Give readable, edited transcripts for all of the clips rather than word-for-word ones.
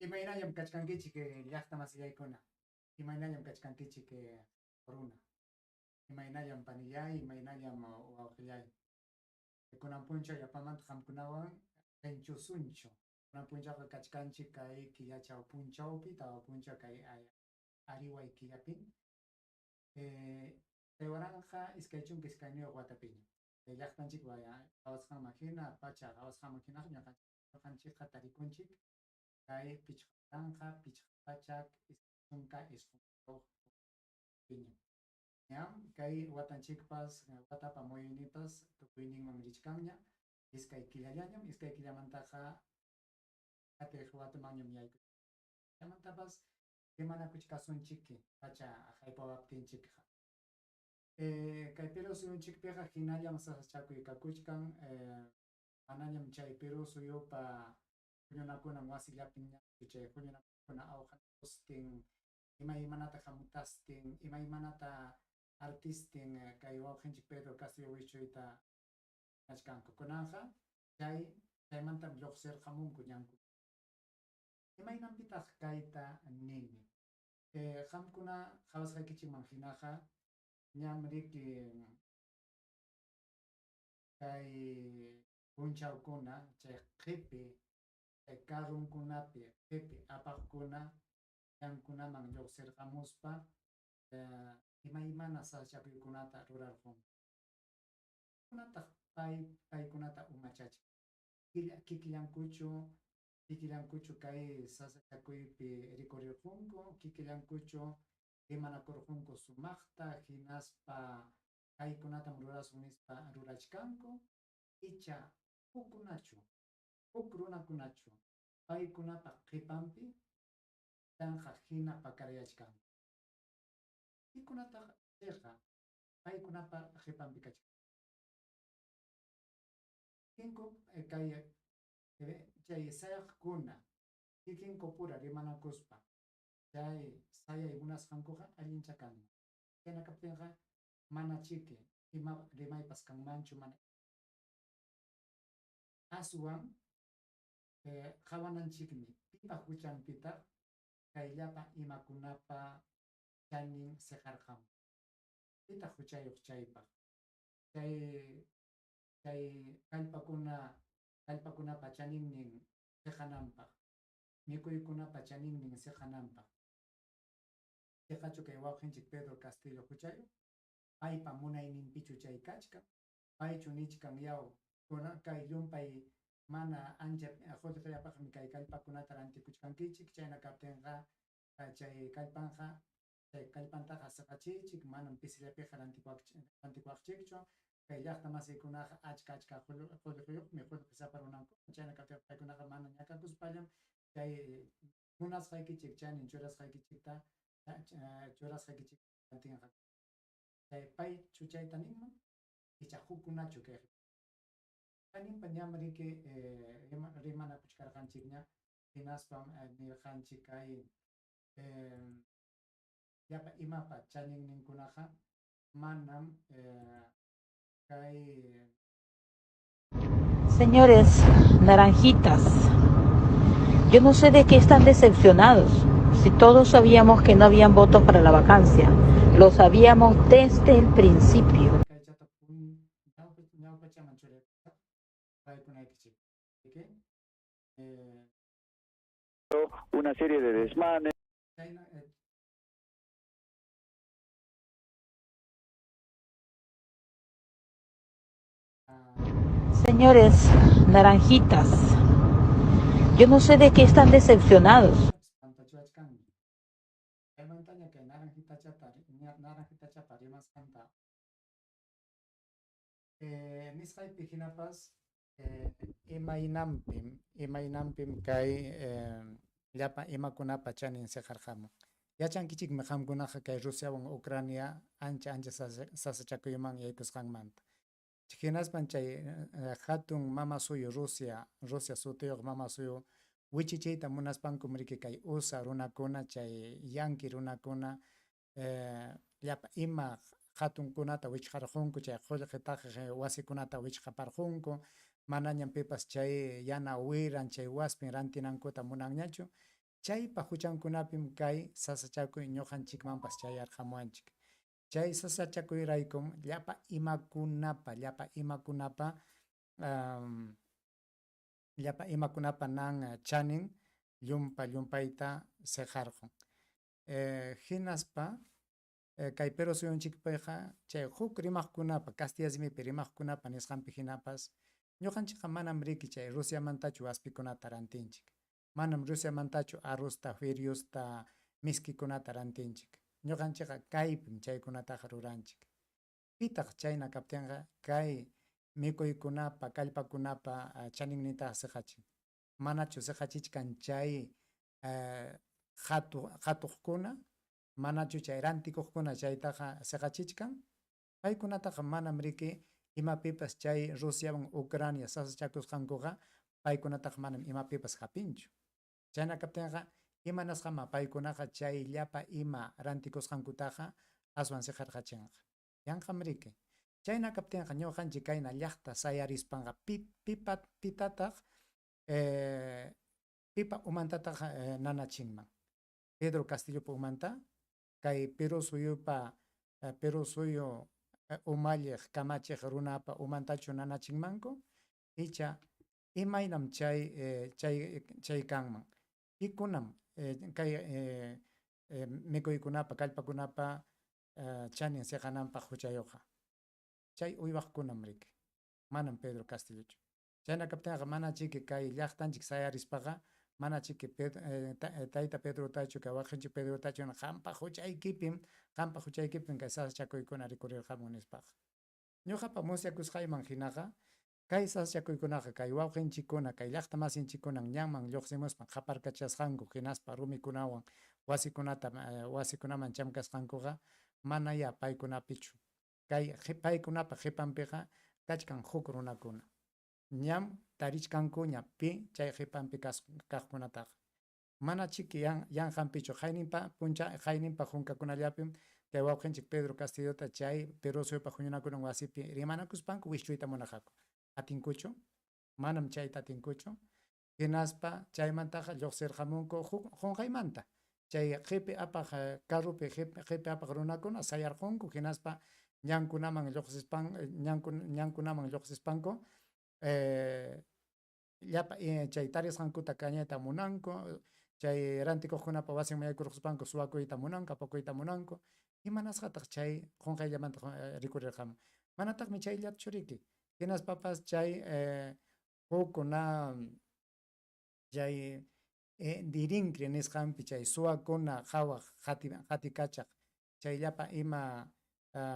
Imaynallam kachkankichik llaqta masillaykuna, imaynallam kachkankichik runa, imaynallam panillay, imaynallam wawqillay. Kunan punchaw yapamanta qamkunawan qinchusunchu. Kunan punchawqa kachkanchik kay killachaw punchawpi, 4 punchaw kay ariway killapi. 2022 watapiña. Kay llaqtanchik qawasqanman hina, pacha qawasqanman hinaqa ñuqanchikqa tarikunchik kay 5529 piña. Ñam kay watanchikpas, watapa muyuyninpas tukuyninman richkanña, 2 killallañam, 2 killamantaqa qatiq watamanñam yayku. Chaymantapas rimanakuchkasunchik pacha haypawaptinchikqa. Kay Perú suyunchikpiqa hinallam sasachakuy kakuchkan, manañam chay Perú suyupa huñunakunan wasillapiñachu chay huñunakuna awqanakustin, imaymanata hamutastin, imaymanata artistin kay wawqinchik Pedro Castillo wischuyta munachkanku. Kunanqa chay chaymantam lluqsirqamunku ñankuna. Imaynanpitaq kayta nini? Qamkuna qawasqaykichikman hinaqa ñam riki kay punchawkuna chay qipi, chay carronkunapi qipi apaqkuna ñankunaman lluqsirqamuspa imaymana sasachakuykunata rurarqunku. Kunataq paykunata umachachkan? Kikillankuchu kay sasachakuypi rikurirqunku, kikillankuchu rimanakurqunku sumaqta hinaspa kaykunatam rurasun nispa rurachkanku, icha hukkunachu, huk runakunachu paykunapa qipanpi tanqa hina pakarayachkanku. Pikunataq chayqa paykunapa qipanpi kachkan? Kikinku kay chay sayaqkuna kikinkupura rimanakuspa chay sayay munasqankuqa allincha kanman. Chayna kaptinqa mana chiki ima rimaypas kanmanchu, mana aswan qawananchikmi pipa huchanpitaq kay llapa imakunapa chanin siqarqamun. Pitaq huchayuq chaypaq? Chay kallpakunapa chaninnin siqananpaq, mikuykunapa chaninnin siqananpaq. Chiqachu kay wawqinchik Pedro Castillo huchayuq? Paypa munayninpichu chay kachkan? Paychu nichkan yaw kay llumpay mana ancha qullqillapaqmi kay kallpakunata rantikuchkankichik, chayna kaptinqa chay kallpanqa chay kallpantaqa siqachiychik, manam pisillapiqa rantikuwaqchikchu, kay llaqta masiykunaqa achka achka qullqiyuqmi, qullqisapa runankuna, chayna kaptinqa paykunaqa mana ñakakuspallam chay munasqaykichik chanin churasqaykichikta churasqaykichik rantinqa. Chay paychu chayta ninman icha hukkunachu kay chaninpa ñam riki rimanakuchkarqanchikña, hinaspam nirqanchik kay llapa imapa chaninninkunaqa manam kay Señores, naranjitas, yo no sé de qué están decepcionados, si todos sabíamos que no habían votos para la vacancia, lo sabíamos desde el principio. Kaychata ñawpachaman churaykusaq paykunaykichik. Una serie de desmanes. Chayna Señores, naranjitas, yo no sé de qué están decepcionados. Pantachiwachkanmi. Chaymantaña kay naranjitachata naranjitachapa rimasqanta nisqaypi hinapas imaynanpim kay llapa imakunapa chanin siqarqamun. Yachankichikmi qamkunaqa kay Rusiawan Ucrania ancha ancha sasachakuyman yaykusqanmanta. Hinaspan chay hatun mama suyu Rusia sutiyuq mama suyu wichichiyta munaspankum riki kay USA runakuna, chay yanqui runakuna llapa ima hatunkunata wichqarqunku, chay qullqi taqaq wasikunata wichqaparqunku, manañam pipas chay yana wiran, chay waspin rantinankuta munanñachu. Chaypa huchankunapim kay sasachakuy ñuqanchikmanpas chayarqamuwanchik. Chay sasachakuyraykum llapa imakunapa, llapa imakunapa, llapa imakunapa nan chanin llumpa llumpayta siqarqun. Hinaspa kay Perú suyunchikpiqa chay huk rimaqkunapa, castilla simipi rimaqkunapa nisqanpi hinapas, ñuqanchikqa manam riki chay Rusiamantachu waspikunata rantinchik. Manam Rusiamantachu arrozta, firiusta, miskikunata rantinchik. Ñuqanchikqa kaypim chaykunataqa ruranchik. Pitaq chayna kaptinqa kay mikuykunapa, kallpakunapa chaninnintaqa siqachin? Manachu siqachichkan chay qhatuqkuna? Manachu chay rantikuqkuna chaytaqa siqachichkan? Paykunataqa manam riki imapipas chay Rusiawan Ucrania sasachakusqankuqa paykunataqa manam imapipas hapinchu. Chayna kaptinqa imanasqama paykunaqa chay llapa ima rantikusqankutaqa aswan siqarqachinqa. Yanqam riki. Chayna kaptinqa ñuqanchik kayna llaqta sayarispanqa pitataq pipa umantataq nanachinman? Pedro Castillopa umanta, kay Perú suyupa Perú suyu umalliq kamachiq runapa umantachu nanachinmanku? Icha imaynam chay chay kanman? Pikunam kay mikuykunapa, kallpakunapa chanin siqananpaq huchayuqqa? Chay uywaqkunam riki. Manam Pedro Castillochu. Chayna kaptinqa mana chiki kay llaqtanchik sayarispaqa mana chiki tayta Pedrotachu, kay waqinchik Pedrotachu qampa huchaykipim, qampa huchaykipim kay sasachakuykuna rikurirqamun nispaqa. Ñuqapa musyakusqayman hinaqa kay sasachakuykunaqa kay wawqinchikkuna, kay llaqta masinchikkunan ñanman lluqsimuspan qaparkachasqanku hinaspa rumikunawan wasikunata wasikunaman chamkasqankuqa manayá paykunapichu. Kay paykunapa qipanpiqa kachkan huk runakuna. Ñam tarichkankuña pi chay qipanpi kaqkunataqa. Mana chiki yanqanpichu qayninpa puncha qayninpa qunkakunallapim kay wawqinchik Pedro Castillota chay Perú suyupa huñunakunan wasipi rimanakuspanku wischuyta munaqaku. Atinkuchu? Manam chayta atinkuchu. Hinaspa chaymantaqa lluqsirqamunku qunqaymanta. Chay qipi apaq carropi qipi apaq runakuna sayarqunku hinaspa ñankunaman lluqsispan ñankunaman lluqsispanku llapa chay tarisqankuta kañayta munanku, chay rantikuqkunapa wasinman yaykurquspanku suwakuyta munanku, apakuyta munanku. Imanasqataq chay qunqayllamanta rikurirqamun? Manataqmi chayllachu riki. Hinaspapas chay hukkuna chay dirinkri nisqanpi chay suwakuna qhawaq qatikachaq chay llapa ima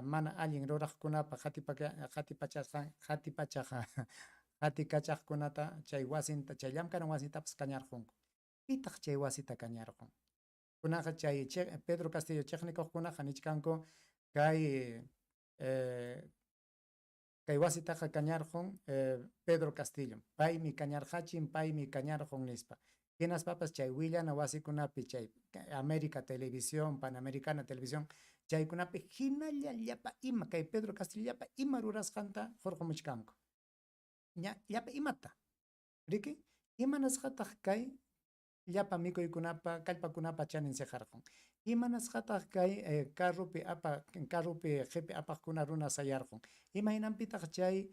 mana allin ruraqkunapa qatikachaqkunata chay wasinta, chay llamk'ana wasintapas kañarqunku. Pitaq chay wasita kañarqun? Kunaqa chay Pedro Castillo chiqnikuqkunaqa nichkanku kay kay wasitaqa kañarqun Pedro Castillo. Paymi kañarqachin, paymi kañarqun nispa. Hinaspapas chay willana wasikunapi chay América Televisión, Panamericana Televisión, chaykunapi hinalla llapa ima kay Pedro Castillo llapa ima rurasqanta hurqumuchkanku. Ña llapa imata. Riki? Imanasqataq kay llapa mikuykunapa, kallpakunapa chanin siqarqun? Imanasqataq kay carropi carropi qipi apaqkuna runa sayarqun? Imaynanpitaq chay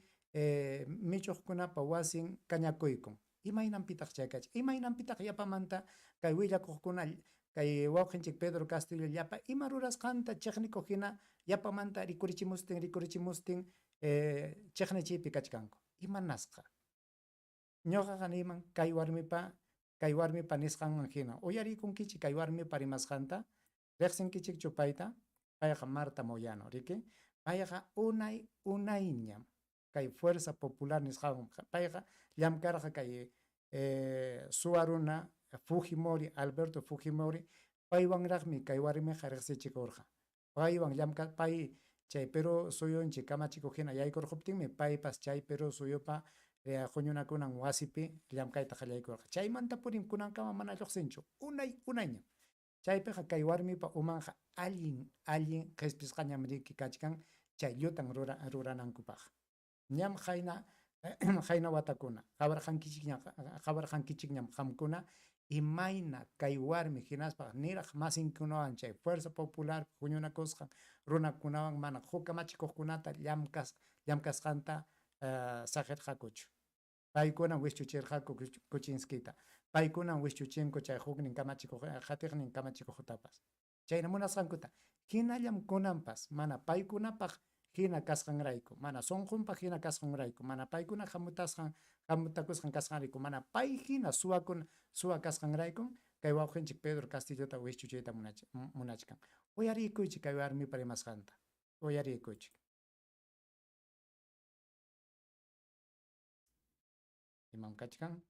michuqkunapa wasin kañakuykun? Imaynanpitaq chay kachkan? Imaynanpitaq yapamanta kay willakuqkuna kay wawqinchik Pedro Castillo llapa ima rurasqanta chiqnikuq hina yapamanta rikurichimustin rikurichimustin chiqnichiypi kachkanku? Imanasqa? Ñuqaqa niyman kay warmipa nisqanman hina. Uyarikunkichik kay warmipa rimasqanta? Riqsinkichikchu payta? Payqa Marta Moyano, riki? Payqa unay unayñam kay Fuerza Popular nisqanwan payqa llamkarqa kay suwa runa Fujimori, Alberto Fujimori, paywanraqmi kay warmiqa riqsichikurqa. Paywan llamka pay chay Perú suyunchik kamachikuq hina yaykurquptinmi paypas chay Perú suyupa huñunakunan wasipi llamkayta qallaykurqa. Chaymanta purim kunankama mana lluqsinchu. Unay unayñam. Chaypiqa kay warmipa umanqa allin allin qispisqañam riki kachkan chay llutan ruranankupaq. Ñam qayna qayna watakuna qawarqankichikñam qamkuna. Imayna kay warmi hinaspa niraq masinkunawan chay Fuerza Popular huñunakusqan runakunawan mana huk kamachikuqkunata llamkas llamkasqanta saqirqakuchu. Paykunam wischuchirqaku Kuczynskita. Paykunam wischuchinku chay huknin kamachikuq qatiqnin kamachikuqtapas. Chayna munasqankuta. Hinallam kunanpas mana paykunapaq hina kasqanrayku, mana sunqunpaq hina kasqanrayku, mana paykuna hamutasqan hamutakusqan kasqanrayku, mana pay hina suwakuna suwa kasqanraykum kay wawqinchik Pedro Castillota wischuchiyta munachkan. Uyariykuychik kay warmipa rimasqanta. Uyariykuychik. Imam kachkan?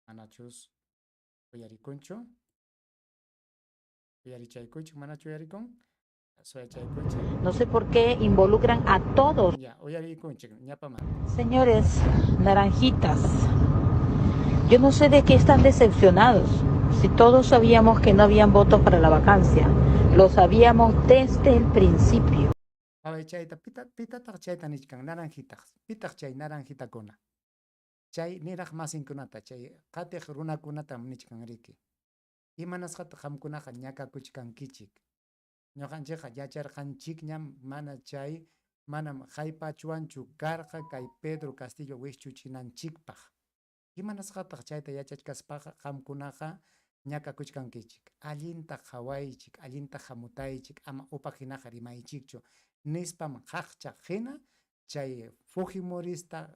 Manachus uyarikunchu? Uyarichaykuchik, manachu uyarikun? Suyachaykuchik. No sé por qué involucran a todos. Ya, uyarikunchik, ñapaman. Señores, naranjitas, yo no sé de qué están decepcionados. Si todos sabíamos que no habían votos para la vacancia, lo sabíamos desde el principio. Qhaway chayta, pita, pitataq chayta nichkan? Naranjitaq. Pitaq chay naranjitakuna? Chay niraq masinkunata, chay qatiq runakunatam nichkan riki. Imanasqataq qamkunaqa ñakakuchkankichik? Ñuqanchikqa yacharqanchikñam mana chay manam haypachuwanchu karqa kay Pedro Castillo wischuchinanchikpaq. Imanasqataq chayta yachachkaspaqa qamkunaqa ñakakuchkankichik? Allinta qhawaychik, allinta hamutaychik, ama upa hinaqa rimaychikchu, nispam qaqchaq hina chay Fujimorista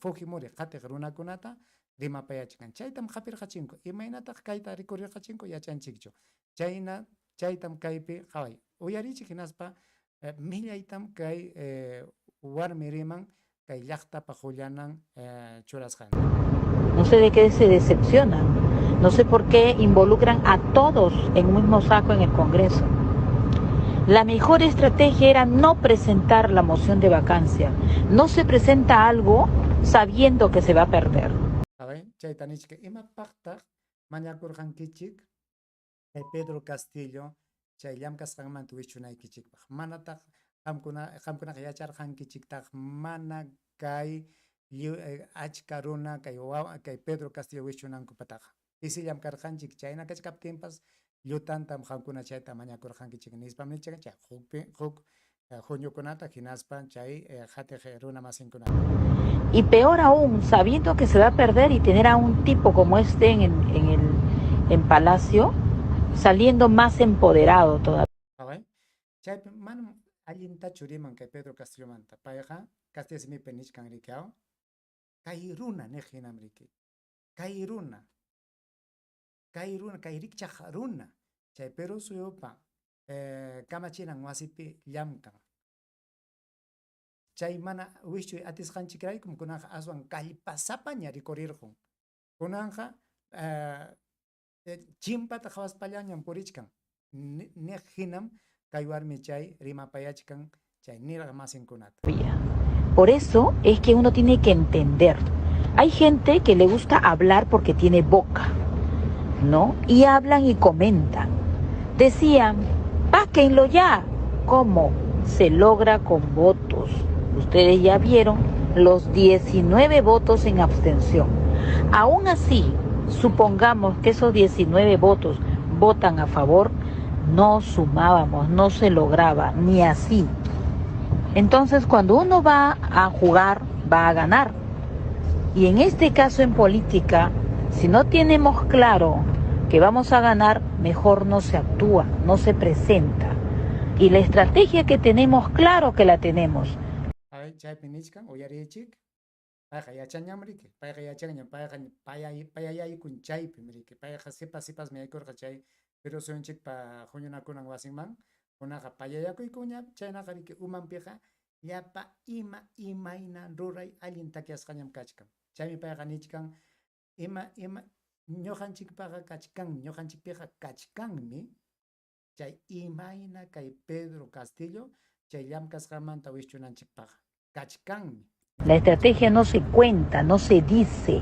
Fujimori qatiq runakunata rimapayachkan. Chaytam qapirqachinku. Imaynataq kayta rikurirqachinku yachanchikchu. Chayna chaytam kaypi qhaway. Uyarichik hinaspa millaytam kay warmi riman kay llaqtapa qullanan churasqanta. No sé de qué se decepcionan. No sé por qué involucran a todos en un mismo saco en el Congreso. La mejor estrategia era no presentar la moción de vacancia. No se presenta algo sabiendo que se va a perder. Qhaway, chayta nichka imapaqtaq mañakurqankichik kay Pedro Castillo chay llamkasqanmanta wischunaykichikpaq. Manataq qamkuna qamkunaqa yacharqankichiktaq mana kay lliw achka runa kay wawa kay Pedro Castillo wischunankupataqa. Pisillam karqanchik chayna kachkaptinpas llutantam qamkuna chayta mañakurqankichik nispam nichkan chay hukpi huk huñukunata hinaspa chay qatiq runa masinkunata. Y peor aún, sabiendo que se va a perder y tener a un tipo como este en Palacio, saliendo más empoderado todavía. Qhaway, chaypi manam allintachu riman kay Pedro Castillomanta. Payqa castilla simipi nichkan riki aw. Kay runa niq hinam riki. Kay runa. Kay runa, kay rikchaq runa. Chay Perú suyupa kamachinan wasipi llamkan. Chay mana wischuy atisqanchikraykum kunanqa aswan kallpasapaña rikurirqun. Kunanqa chimpata qhawaspallañam purichkan. Niq hinam kay warmi chay rimapayachkan chay niraq masinkunata. Por eso es que uno tiene que entender. Hay gente que le gusta hablar porque tiene boca, ¿no? Y hablan y comentan. Decían, páquenlo ya. ¿Cómo? Se logra con votos. Ustedes ya vieron los 19 votos en abstención. Aún así, supongamos que esos 19 votos votan a favor, no sumábamos, no se lograba, ni así. Entonces, cuando uno va a jugar, va a ganar. Y en este caso en política, si no tenemos claro que vamos a ganar, mejor no se actúa, no se presenta. Y la estrategia que tenemos, claro que la tenemos. Ay, chaypi nichkan, uyarichik. Payqa yachanñam riki, payqa yachanñam, payqa payayaykun chaypim riki. Payqa sipas sipasmi yaykurqa chay Perú suyunchikpa huñunakunan wasinman. Kunaqa payayakuykuña, chaynaqa riki umanpiqa llapa ima imayna ruray allin takyasqañam kachkan. Chaymi payqa nichkan ima ima ñuqanchikpaqa kachkanmi, ñuqanchikpiqa kachkanmi chay imayna kay Pedro Castillo chay llamkasqanmanta wischunanchikpaqqa kachkanmi. La estrategia no se cuenta, no se dice.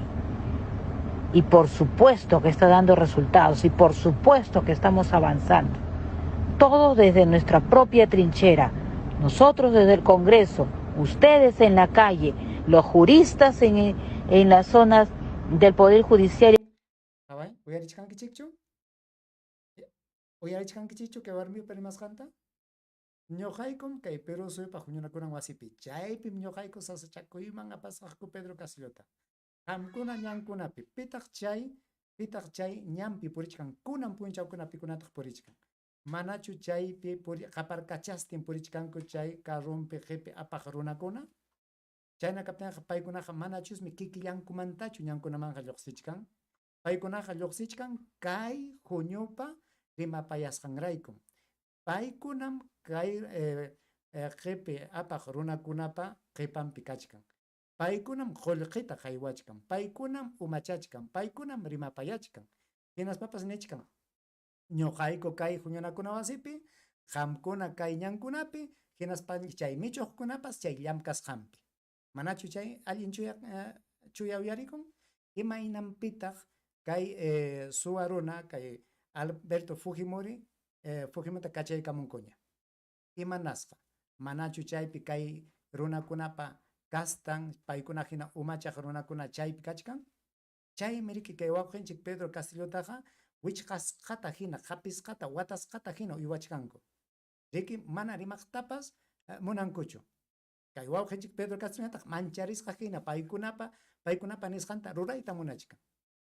Y por supuesto que está dando resultados y por supuesto que estamos avanzando. Todos desde nuestra propia trinchera, nosotros desde el Congreso, ustedes en la calle, los juristas en las zonas del Poder Judicial. Qhaway, uyarichik. Uyarichkankichikchu? Uyarichkankichikchu kay warmipa rimasqanta? Ñuqaykum kay Perú suyupa huñunakunan wasipi. Chaypim ñuqayku sasachakuyman apasqaku Pedro Castillota. Qamkuna ñankunapi, pitaq chay, pitaq chay ñanpi purichkan? Kunan punchawkuna pikunataq purichkan? Manachu chaypi puri, qaparkachastin purichkanku chay carrompi qipi apaq runakuna? Chayna kaptinqa paykunaqa manachusmi kikillankumantachu ñankunamanqa lluqsichkan. Paykunaqa lluqsichkan kay huñupa rimapayasqanraykum. Paykunam kay qipi apaq runakunapa qipanpi kachkan. Paykunam qullqita haywachkan, paykunam umachachkan, paykunam rimapayachkan. Hinaspapas nichkan, ñuqayku kay huñunakuna wasipi, qamkuna kay ñankunapi, hinaspa chay michuqkunapas chay llamkasqanpi. Manachu chay allin chuya, chuya uyarikun? Imaynanpitaq kay suwa runa, kay Alberto Fujimori, Fujimorita kachaykamunkuña? Imanasqa? Manachu chaypi kay runakunapa kastan, paykuna hina umachaq runakuna chaypi kachkan? Chaymi riki kay wawqinchik Pedro Castillotaqa wichqasqata hina, qapisqata, watasqata hina uywachkanku. Riki mana rimaqtapas munankuchu. Kay wawqinchik Pedro Castilloñataq mancharisqa hina paykunapa, paykunapa nisqanta rurayta munachkan.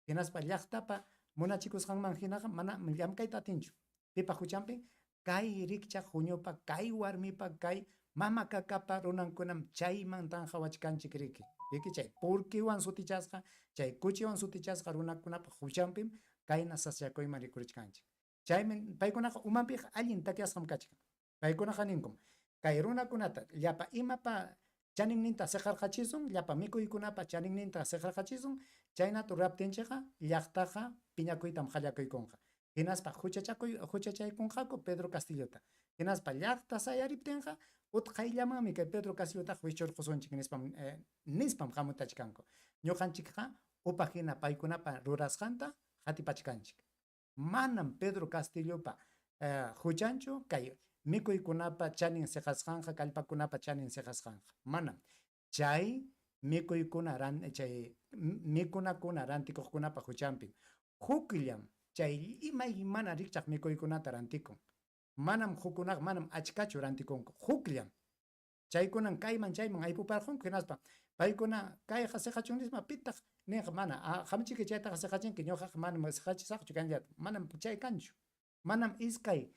Hinaspa llaqtapa munachikusqanman hinaqa mana llamkayta atinchu. Pipa huchanpi? Kay rikchaq huñupa, kay warmipa, kay mama kakapa runankunam chayman tanqawachkanchik riki. Riki chay purkiwan sutichasqa, chay kuchiwan sutichasqa runakunapa huchanpim kayna sasachakuyman rikurichkanchik. Chaymi paykunaqa umanpiqa allin takyasqam kachkan. Paykunaqa ninkum, kay runakunata llapa imapa chaninninta siqarqachisun, llapa mikuykunapa chaninninta siqarqachisun, chaynata ruraptinchikqa llaqtaqa piñakuytam qallakuykunqa. Hinaspa huchachakuy huchachaykunqaku Pedro Castillota. Hinaspa llaqta sayariptinqa utqayllamanmi kay Pedro Castillotaqa wischurqusunchik nispam nispam hamutachkanku. Ñuqanchikqa upa hina paykunapa rurasqanta qatipachkanchik. Manam Pedro Castillopa huchanchu kay mikuykunapa chanin siqasqanqa, kallpakunapa chanin siqasqanqa. Manam. Chay mikuykuna chay mikunakuna rantikuqkunapa huchanpim. Hukllam chay imaymana rikchaq mikuykunata rantikun. Manam hukkunaqa manam achkachu rantikunku. Hukllam. Chaykunan kayman chayman aypuparqunku hinaspa paykuna kayqa siqachun nispa pitaq ninqa mana qamchiki chaytaqa siqachinki ñuqaqa manam siqachisaqchu kanllata. Manam chay kanchu. Manam iskay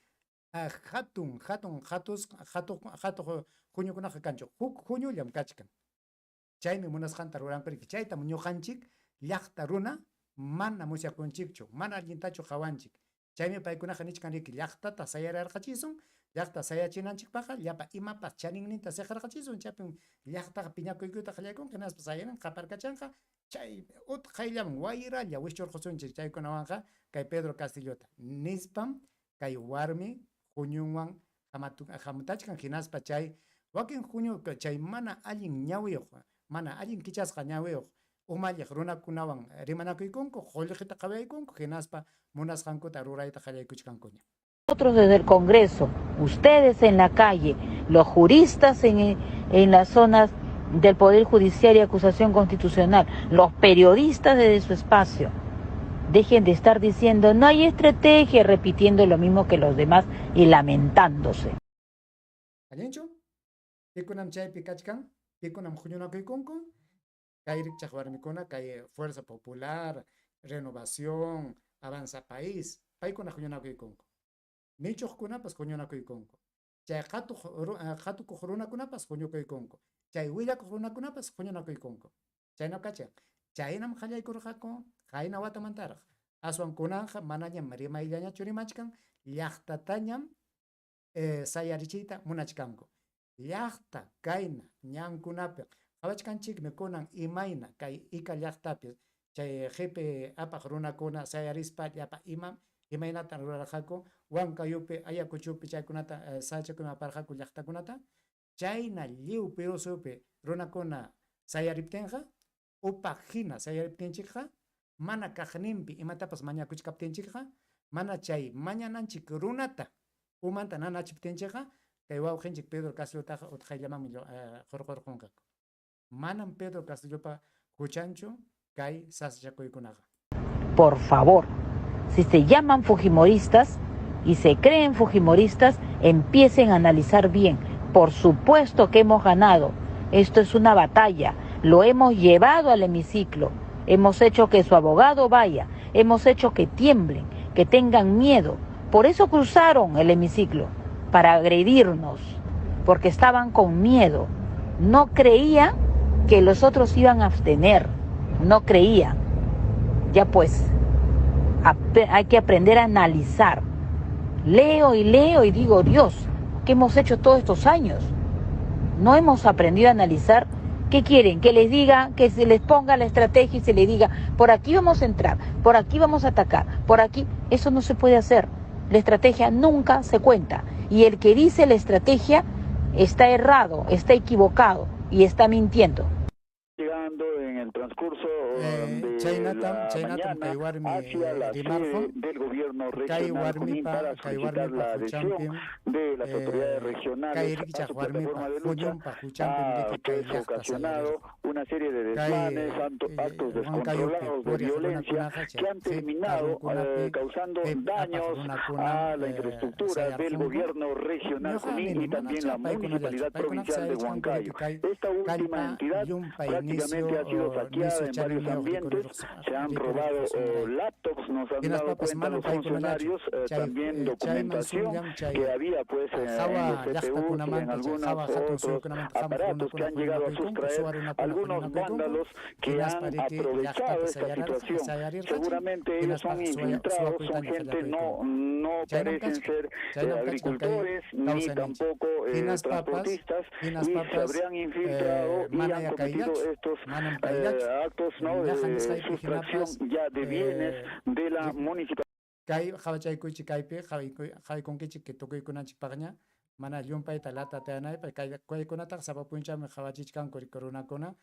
hatun hatun hatus hatuq hatuq huñukunaqa kanchu. Huk huñullam kachkan. Chaymi munasqanta rurankuriki. Chaytam ñuqanchik llaqta runa mana musyakunchikchu, mana allintachu qawanchik. Chaymi paykunaqa nichkan riki llaqtata sayararqachisun, llaqta sayachinanchikpaqqa llapa imapas chaninninta siqarqachisun, chaypim llaqtaqa piñakuykuyta qallaykunqa hinaspa sayarinqa, qaparkachanqa, chay utqayllaman wayralla wischurqusunchik chaykunawanqa kay Pedro Castillota nispam kay warmi huñunwan hamutachkan hinaspa chay wakin huñu chay mana allin ñawiyuq, mana allin kichasqa ñawiyuq umalliq runakunawan rimanakuykunku, qullqita qawaykunku hinaspa munasqankuta rurayta qallaykuchkankuña. Nosotros desde el Congreso, ustedes en la calle, los juristas en las zonas del Poder Judicial y Acusación Constitucional, los periodistas desde su espacio, dejen de estar diciendo no hay estrategia, repitiendo lo mismo que los demás y lamentándose. Allinchu? Pikunam chaypi kachkan, pikunam huñunakuykunku, kay rikchaq warmikuna, kay Fuerza Popular, Renovación, Avanza País, paykuna huñunakuykunku. Michuqkunapas huñunakuykunku. Chay qhatuq qhatukuq runakunapas huñukuykunku. Chay willakuq runakunapas huñunakuykunku. Chaynam kachan. Chaynam qallaykurqaku qayna watamantaraq. Aswan kunanqa manañam rimayllañachu rimachkan, llaqtatañam sayarichiyta munachkanku. Llaqta kayna ñankunapi qawachkanchikmi kunan imayna kay Ica llaqtapi chay qipi apaq runakuna sayarispa llapa ima imaynatan rurarqaku Huancayupi, Ayacuchopi chaykunata sachakuyman aparqaku llaqtakunata. Chayna lliw Perú suyupi runakuna sayariptinqa, upa hina sayariptinchikqa, mana kaqninpi imatapas mañakuchkaptinchikqa, mana chay mañananchik runata umanta nanachiptinchikqa, kay wawqinchik Pedro Castillotaqa utqayllamanmi qurqurqunqaku. Manam Pedro Castillopa huchanchu kay sasachakuykunaqa. Por favor, Si se llaman fujimoristas y se creen fujimoristas, empiecen a analizar bien. Por supuesto que hemos ganado. Esto es una batalla. Lo hemos llevado al hemiciclo. Hemos hecho que su abogado vaya. Hemos hecho que tiemblen, que tengan miedo. Por eso cruzaron el hemiciclo, para agredirnos, porque estaban con miedo. No creían que los otros iban a abstener. No creían. Ya pues, hay que aprender a analizar. Leo y leo y digo, Dios, ¿qué hemos hecho todos estos años? No hemos aprendido a analizar. ¿Qué quieren? Que les diga, que se les ponga la estrategia y se les diga, por aquí vamos a entrar, por aquí vamos a atacar, por aquí. Eso no se puede hacer. La estrategia nunca se cuenta. Y el que dice la estrategia está errado, está equivocado y está mintiendo. Llegando en el transcurso de Chaynatam la chaynatam kay mañana warmi hacia la sede rimarqun del gobierno kay regional Junín warmipa para kay solicitar warmipa la adhesión huchanpim de las autoridades kay regionales a rikchaq su warmipa plataforma de lucha. huñunpa huchanpim Ha riki kay pues llaqta ocasionado sayarirqa. una serie de Kay desmanes, actos Huancayupi descontrolados de puriq violencia runakunaqa que chay han qip terminado karrukunapi causando qip apaq daños runakunam a la infraestructura del sayarqunku. gobierno regional Ñuqa Junín nini y también manachá la paykunallachu Municipalidad paykunaqa Provincial de sayarichkanku riki Huancayo. kay Esta última kallpa entidad llumpay prácticamente nisyu ha sido saqueada nisyu en varios chaniniyuq ambientes, se han robado rikurirqusqanrayku. laptops, nos han dado Hinaspapas cuenta manam los paykunallachu funcionarios, chay también chayman documentación sunllam chay que había pues en los hawa CPUs y en llaqtakunamanta chay algunos hawa hatun otros suyukunamanta hamuq aparatos que runakuna han llegado a huñunakuykunku sustraer suwa runakuna algunos huñunakuykunku vándalos que hinaspa han riki aprovechado llaqtata esta situación. sayarirqachin Seguramente ellos son hinaspa infiltrados, son suwakuytaña gente no, qallakuykunku. no Chaynam parecen kachkan ser chaynam kachkan kay agricultores ni kawsayninchik. tampoco Hinaspapas transportistas y se hinaspapas habrían infiltrado y han manaya cometido kayllachu estos manam kayllachu actos, ¿no?, llaqa de nisqaypi sustracción hinapas ya de bienes de la municipalidad. Kay qhawachaykuchik kaypi qhawaykunkichik tukuykunanchikpaqña mana llumpayta lata tiyanaypaq kay kaykunataqa sapa punchawmi qhawachichkanku runakuna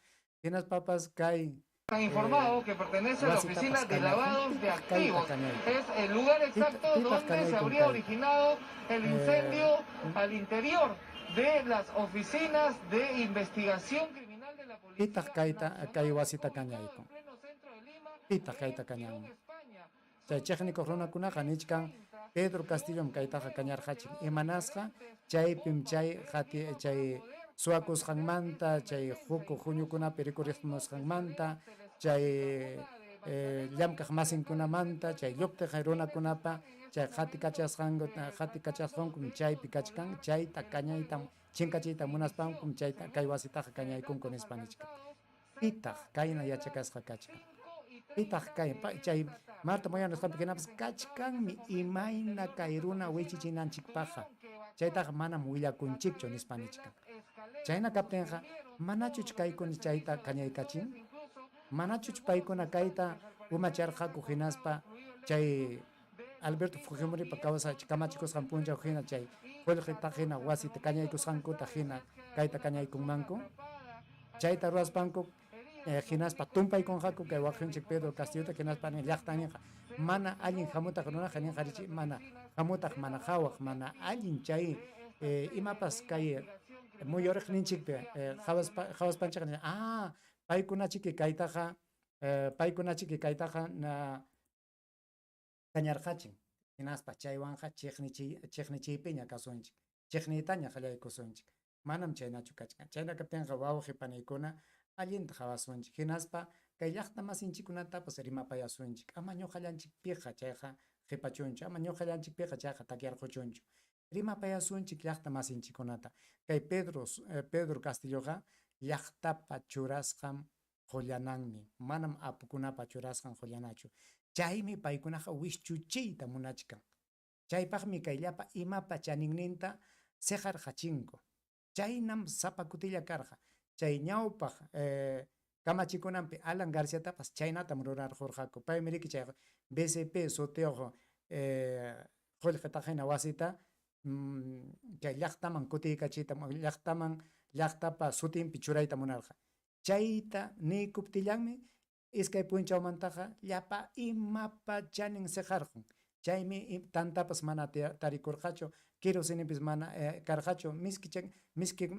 hinaspapas kay Han informado que pertenece a la wasitapas Oficina de kañarqun Lavados de pitaq kayta Activos. kañaykun Es el lugar exacto pitaq donde se kañaykun habría kayta originado el incendio al interior de las oficinas de investigación criminal de la Policía pitaq kayta kay Nacional, wasita ubicado en kañaykun pleno centro de Lima, pitaq kayta en Girón, kañanman España. chay Son chiqnikuq runakunaqa nichkan 30 Pedro los Castillom kaytaqa bomberos kañarqachin llevados a imanasqa diferentes chaypim bombas chay de qati riego para chay poder contener suwakusqanmanta esta chay emergencia. huku Incluso huñukunapi a dos rikurimusqanmanta escaleras se les chay sacó una de Magdalena llamkaq y acá en el masinkunamanta centro de chay Lima, lluptiq quienes runakunapa están en chay estos momentos qatikachasqanku tratando qatikachasqankum de chaypi kachkan controlar chayta el kañayta fuego chinkachiyta que munaspankum inició, chayta kay según wasitaqa kañaykunku datos nispa nichkan alcanzados, pitaq cerca kayna de las yachakasqa kachkan 5 y pitaq 30 kay de chay esta tarde. Marta Moyano nisqanpi Personal que hinapas se encontraba en ese kachkanmi momento al imayna interior de kay estas runa oficinas wichinanchikpaqqa tuvieron que evacuar chaytaqa manam a willakunchikchu través nispa de nichkan las escaleras. chayna kaptinqa Suspendieron todos manachuch los kaykuna demás chayta servicios de ascensores, kañaykachin incluso los manachuch segundos paykuna kayta instantes. Al parecer se umacharqaku reportaba hinaspa un fluido chay eléctrico de Alberto 210 Fujimoripa kawsa kamachikusqan punchaw hina chay y qullqita hina 14 wasita momentos. No se kañaykusqankuta sabe si hina es que hay kayta una persona kañaykunmanku atrapada allí chayta o ruwaspanku heridas. Lo hinaspa único que tumpaykunqaku se kay tiene de waqinchik Pedro información Castillota es que hinaspa el llaqta incendio ninqa se mana allin originó hamutaq interior runaqa de ninqa una de richi las mana oficinas hamutaq de mana lavados qhawaq de mana activos allin chay de esta sede imapas de kay investigación criminal de la muyuriqninchikpi Policía qhawaspa Nacional. qhawaspanchikqa paykunachiki kaytaqa paykunachiki kaytaqa na kañarqachin hinaspa chaywanqa chiqnichiypiña kasunchik chiqniytaña qallaykusunchik manam chaynachu kachkan chayna kaptinqa wawqi paniykuna allinta qhawasunchik hinaspa kay llaqta masinchikkunatapas rimapayasunchik ama ñuqallanchikpiqa chayqa qhipachunchu ama ñuqallanchikpiqa chayqa takyarquchunchu rimapayasunchik llaqta masinchikkunata kay Pedro Pedro Castilloqa llaqtapa churasqan qullananmi manam apukunapa churasqan qullanachu chaymi paykunaqa wischuchiyta munachkan chaypaqmi kay llapa imapa chaninninta siqarqachinku chaynam sapa kutilla karqa chay ñawpaq kamachikunanpi Alan Garciatapas chaynatam rurarqurqaku paymi riki chay BCP sutiyuq qullqita hina wasita chay llaqtaman kutiykachiyta llaqtaman llaqtapa sutinpi churayta munarqa chayta niykuptillanmi iskay punchawmantaqa llapa imapa chanin siqarqun chaymi tantapas mana tarikurqachu kerosinipis mana karqachu miski miski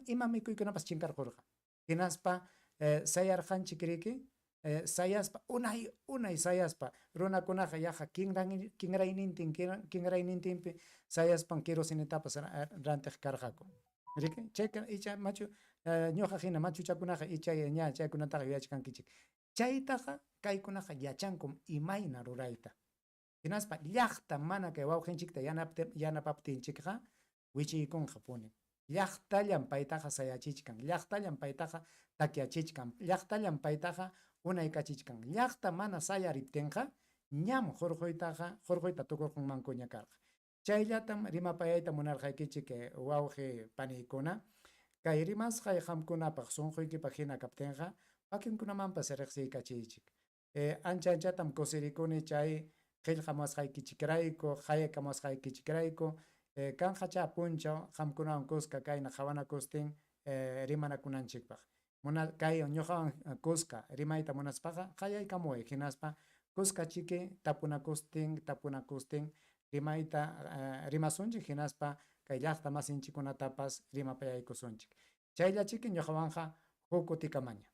ima mikuykunapas chinkarqurqa hinaspa sayarqanchik riki Sayaspa, unay unay sayaspa, runakunaqa yaqa kinraynintin kinraynintinpi sayaspan kerosinetapas rantiq karqaku. Riki? Chayka icha machu ñuqa hina machuchakunaqa icha ña chaykunataqa yuyachkankichik. Chaytaqa kaykunaqa yachankum imayna rurayta. Hinaspa llaqta mana kay wawqinchikta yanapaptinchikqa wichiykunqapunim. Llaqtallam paytaqa sayachichkan, llaqtallam paytaqa takyachichkan, llaqtallam paytaqa unaykachichkan. Llaqta mana sayariptinqa ñam hurquytaqa hurquyta tukurqunmankuña karqa. Chayllatam rimapayayta munarqaykichik wawqi paniykuna. Kay rimasqay qamkunapaq sunquykipaq hina kaptinqa wakinkunamanpas riqsiykachiychik. Ancha anchatam kusirikuni chay qillqamuwasqaykichikrayku, qayakamuwasqaykichikrayku. Kanqachá punchaw qamkunawan kuska kayna qawanakustin rimanakunanchikpaq. Muna kay ñuqawan kuska rimayta munaspaqa qayaykamuway hinaspa kuskachiki tapunakustin tapunakustin rimayta rimasunchik hinaspa kay llaqta masinchikkunatapas rimapayaykusunchik. Chayllachiki ñuqawanqa huk kutikamaña.